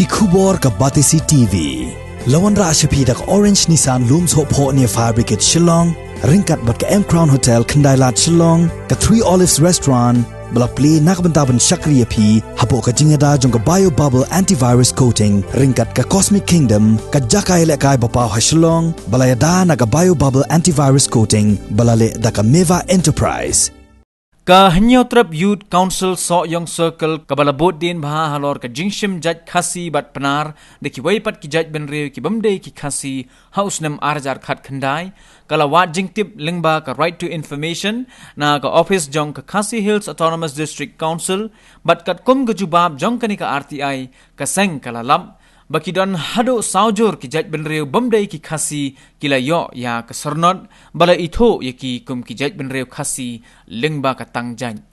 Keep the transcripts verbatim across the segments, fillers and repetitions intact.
Ki khubor ka Batesi T V. La wanrah sha phi da ka Orange Nissan Lum Sohphoh near Fire Brigade Shillong, ryngkat bad ka M Crown Hotel Khyndailad Shillong, ka Three Olives Restaurant, ba la plie na ka bynta ban shakri ïa phi hapoh ka jingïada jong ka Bio Bubble Antivirus Coating, ryngkat ka Cosmic Kingdom, ka jaka ïalehkai ba paw ha Shillong, ba la ïada na ka Bio Bubble Antivirus Coating, ba la leh da ka Meva Enterprise. Ka Hynñiewtrep Youth Council Sohiong Circle, kaba la bud dien bha halor ka jingshim jait Khasi bad Pnar da kiwei pat ki jaitbynriew ki bym dei ki Khasi ha u snem ar hajar khatkhyndai, ka la wad jingtip lyngba ka Right to Information na ka ophis jong ka Khasi Hills Autonomous District Council, bad katkum ka jubab jong kane ka R T I, ka seng ka la lap ba ki don haduh saw jur ki jaitbynriew bym dei ki Khasi ki la ïoh ïa ka syrnod, ba la ithuh ïa ki kum ki jaitbynriew Khasi lyngba ka tang jait.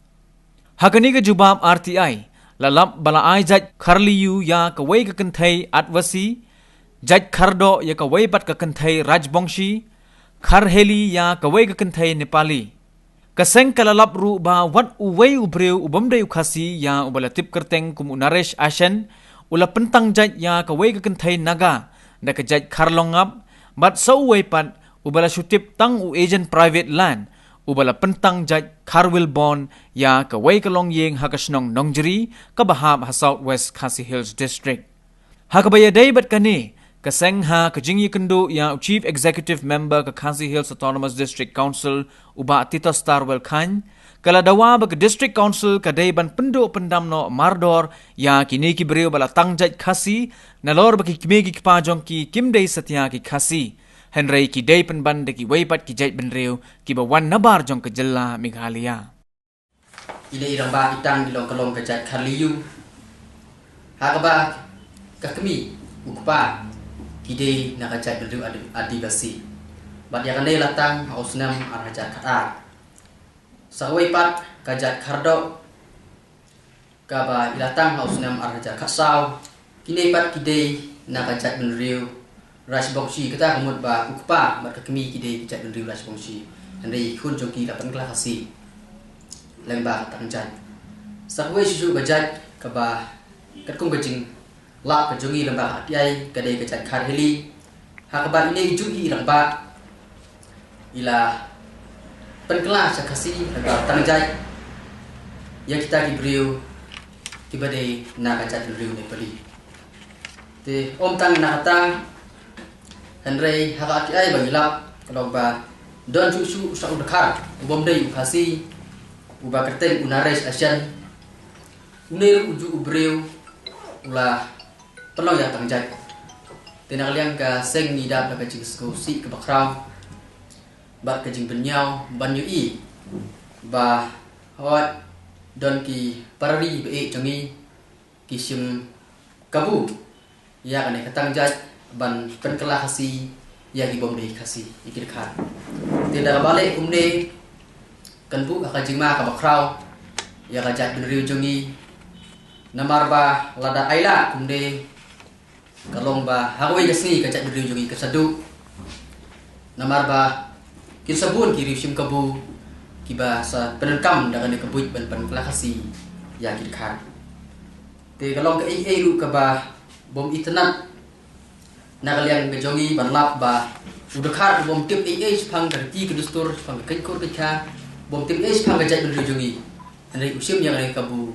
Ha kane ka jubab R T I, la lap ba la ai jait Kharliu ïa kawei ka kynthei Adivasi, jait Khardoh ïa kawei pat ka kynthei Rajbongshi, Kharheli ïa kawei ka kynthei Nepali. Ka seng ka la lap ruh ba wat uwei u briew u bym dei u Khasi ïa uba la tip kyrteng kum u Naresh Ashen, u la pyntang jait ïa kawei ka kynthei Naga da ka jait Kharlongap, bad sa uwei pat uba la shu tip tang u agent private land, uba la pyntang jait Kharwilbon ïa kawei ka longïing ha ka shnong Nongjri, kaba hap ha South West Khasi Hills District. Ha kaba ïadei bad kane, ka seng ha ka jingïakynduh ïa u Chief Executive Member ka Khasi Hills Autonomous District Council, u Bah Titosstarwell Chyne, ka la dawa ba ka District Council ka dei ban pynduh pyndam noh mardor ïa kine ki briew ba la tang jait Khasi, nalor ba ki kmie ki kpa jong ki kim dei satia ki Khasi, hynrei ki dei pynban da kiwei pat ki jaitbynriew kiba wan nabar jong ka jylla Meghalaya. Ine i rangbah i tang i long ka long ka jait Kharliu. Ha kaba ka kmie, u kpa, ki dei na ka jaitbynriew Adi-, Adivasi. Bad ïa kane la tang ha u snem ar hajar khatar. Sa kawei pat ka jait Khardoh, kaba i la tang ha u snem ar hajar khatsaw. Kine pat ki dei na ka jaitbynriew Rajbongshi, kata ka mut ba u kpa bad ka kmie ki dei ki jaitbynriew Rajbongshi. Hynrei i khun jong ki la pynkylla Khasi lyngba ka tang jait. Sa kawei shuh shuh ka jait kaba katkum ka jinglap ka jong i lyngba ka R T I ka dei ka jait Kharheli. Ha kaba ine i jong i rangbah i la pynkylla sha Khasi lyngba ka tang jait ïa kita ki briew kiba dei na ka jaitbynriew Nepali. Te ym tang na kata, hynrei ha ka R T I ba ngi lap ka long ba don shuh shuh sa u dkhar u bym dei u Khasi, uba kyrteng u Naresh Ashen. Une ruh u juh u briew u la pynlong ïa ka tang jait. Te na ka liang ka seng ngi dap da ka jingsngewsih kaba khraw bad ka jingbynñiaw ban ïohi ba hooid don ki para ri ba ïeit jong ngi ki shim kabu ïa kane ka tang jait ban pynkylla Khasi ïa ki bym dei Khasi, ïa ki dkhar. Te da kaba leh kumne kan buh ha ka jingma kaba khraw ïa ka jaitbynriew jong ngi. Namar ba lada ai lad kumne ka long ba ha kawei ka sngi ka jaitbynriew jong ngi kan sa duh. Namar ba kin sa bun ki riewshim kabu kiba sa pyndonkam da kane ka buit ban pynkylla Khasi ïa ki dkhar. Te ka long kaei kaei ruh kaba bym itynnad na ka liang ka jong ngi ban lap ba u dkhar u bym tip ei ei shaphang ka riti ka dustur, shaphang ka kynkhur kynkhia, bym tip ei shaphang ka jaitbynriew jong ngi. Hynrei u shim ïa kane ka kabu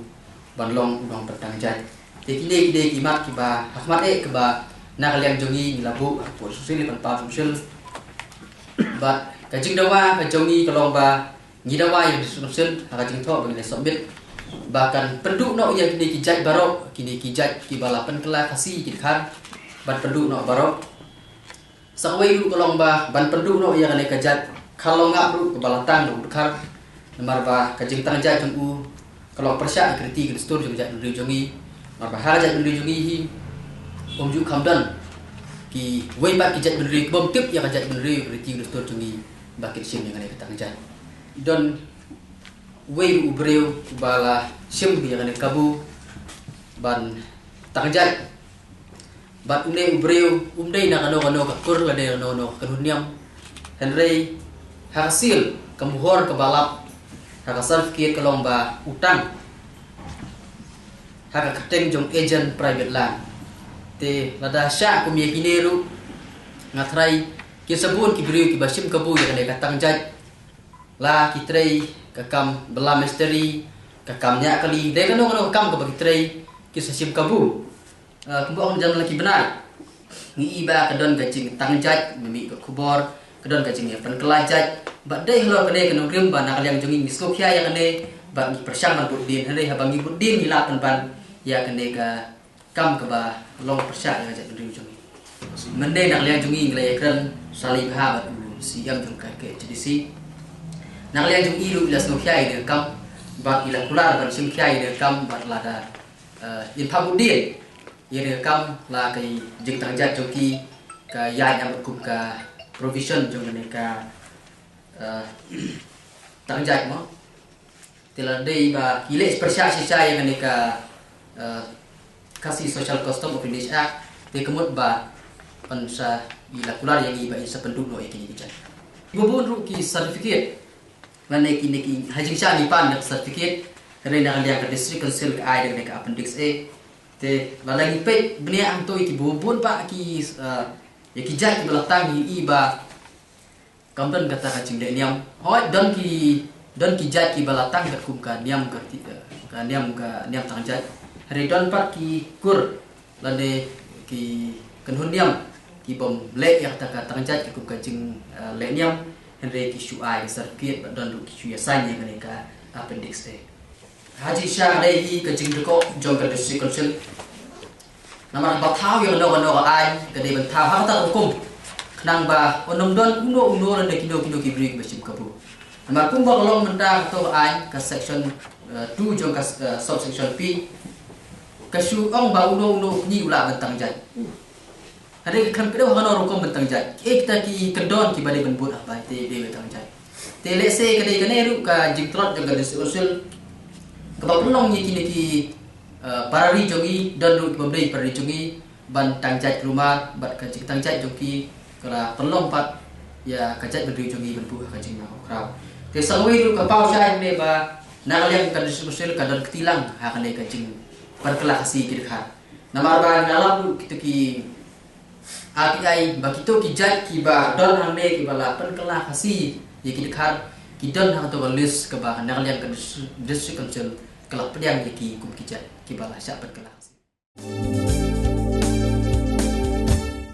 ban long u nongpyntang jait. Te kine ki dei ki mat kiba ha khmat eh kiba na ka liang jong ngi ngi la buh ha ka por sumsel, ban paw sumsel. Bad ka jingdawa ka jong ngi ka long ba ngi dawa ïa ka District Council ha ka jingthoh ba ngi la submit ba kan pynduh noh ïa kine ki jait baroh, kine ki jait kiba la pynkylla Khasi ki dkhar, ban pynduh noh baroh. Sa kawei ruh ka long ba ban pynduh noh ïa kane ka jait Kharlongap ruh kaba la tang da u dkhar. Namar ba ka jingtang jait jong u ka long pyrshah ïa ka riti ka dustur jong ka jaitbynriew jong ngi. Namar ba ha ka jaitbynriew jong ngi hi ym ju kham don kiwei pat ki jaitbynriew ki bym tip ïa ka jaitbynriew, ka riti ka dustur jong ngi ba kin shim ïa kane ka tang jait. Don wei ruh u briew uba la shim ïa kane ka kabu ban tang jait. Bad une u briew um dei na kano kano ka kur lane kano kano ka kynhun niam. Hynrei ha ka seal, ka muhor kaba lap ha ka certificate ka long ba u tang ha ka kyrteng jong agent private land. Te lada shah kum ïa kine ruh, nga tharai kin sa bun ki briew kiba shim kabu ïa kane ka tang jait. La ki trei ka kam bylla mistri, ka kam ñiah kali, dei kano kano ka kam kaba ki trei, kin sa shim kabu. Eh, kumba ong jan la ki bnai, ngi i ba ka don ka jingtang jait, ngi mih ka khubor, ka don ka jingïapynkylla jait. Bad dei halor kane ka nongrim ba na ka liang jong ngi ngi sngewkhia ïa kane, bad ngi pyrshang ban bud dien, hynrei haba ngi bud dien ngi lah pynban ïa kane ka kam kaba long pyrshah ïa ka jaitbynriew jong ngi. Mynne na ka liang jong ngi ngi la ïakren shalei bha bad u C M jong ka K H A D C. Na ka liang jong ngi ruh i la sngewkhia ïa kane ka kam, bad i la kular ban shim khia ïa kane ka kam, bad lada, eh, yn phah bud dien ïa kane ka kam, la ka jingtang jait jong ki ka ïaid ïa kum ka provision jong kane ka, eh, tang jait mo. Te la dei ba ki leh pyrshah shisha ïa kane ka, eh, Khasi Social Custom of Lineage Act, te ka mut ba yn sa, i la kular ïa ngi ba yn sa pynduh noh ïa kine ki jait. Kiba bun ruh ki certificate, lane kine ki, ha jingshisha ngi pan da certificate, hynrei na ka liang ka District Council ka ai da kane ka Appendix A. Te lada ngi peit bniah hangto ïa kiba bun ba ki, eh, ïa ki jait kiba la tang, ngi i ba kam don kata ka jingleh niam. Hooid, don ki, don ki jait kiba la tang katkum ka niam ka rti-, ka niam, ka niam tang jait. Hynrei don pat ki kur lane ki kynhun niam ki bym leh ïa kata ka tang jait katkum ka jing, eh, leh niam. Hynrei ki shu ai ka certificate bad don ruh ki shu ïa sign ïa kane ka Appendix A. Ha jingshisha ka dei hi ka jingdukok jong ka District Council. Namar ba thaw ïa kano kano ka aiñ ka dei ban thaw ha kata ka hukum, khnang ba un ym don uno uno lane kino kino ki briew kiba shim kabu. Namar kumba ka long mynta kato ka aiñ, ka section, eh, two jong ka, eh, subsection P, ka shu ong ba uno uno u kñi u lah ban tang jait. Hynrei ka khlem kdew ha kano rukom ban tang jait. Kiei kita ki kyndon kiba dei ban bud ha ba te dei ban tang jait. Te lehse ka dei kane ruh ka jingtlot jong ka District Council kaba pynlong ïa kine ki, eh, para ri jong ngi, don ruh kibym dei para ri jong ngi ban tang jait kulmar, bad ka jingtang jait jong ki ka la pynlong pat ïa ka jaitbynriew jong ngi ban buh ha ka jingma khraw. Te sa kawei ruh ka paw shai ne ba na ka liang ka District Council ka don kti lang ha kane ka jingpynkylla Khasi ki dkhar. Namar ba ngi la lap ruh kito ki R T I ba kito ki jait kiba don hangne kiba la pynkylla Khasi ïa ki dkhar ki don ha kato ka list kaba na ka liang ka dis-, District Council ka la pdiang ïa ki kum ki jait kiba la shah pynkylla Khasi.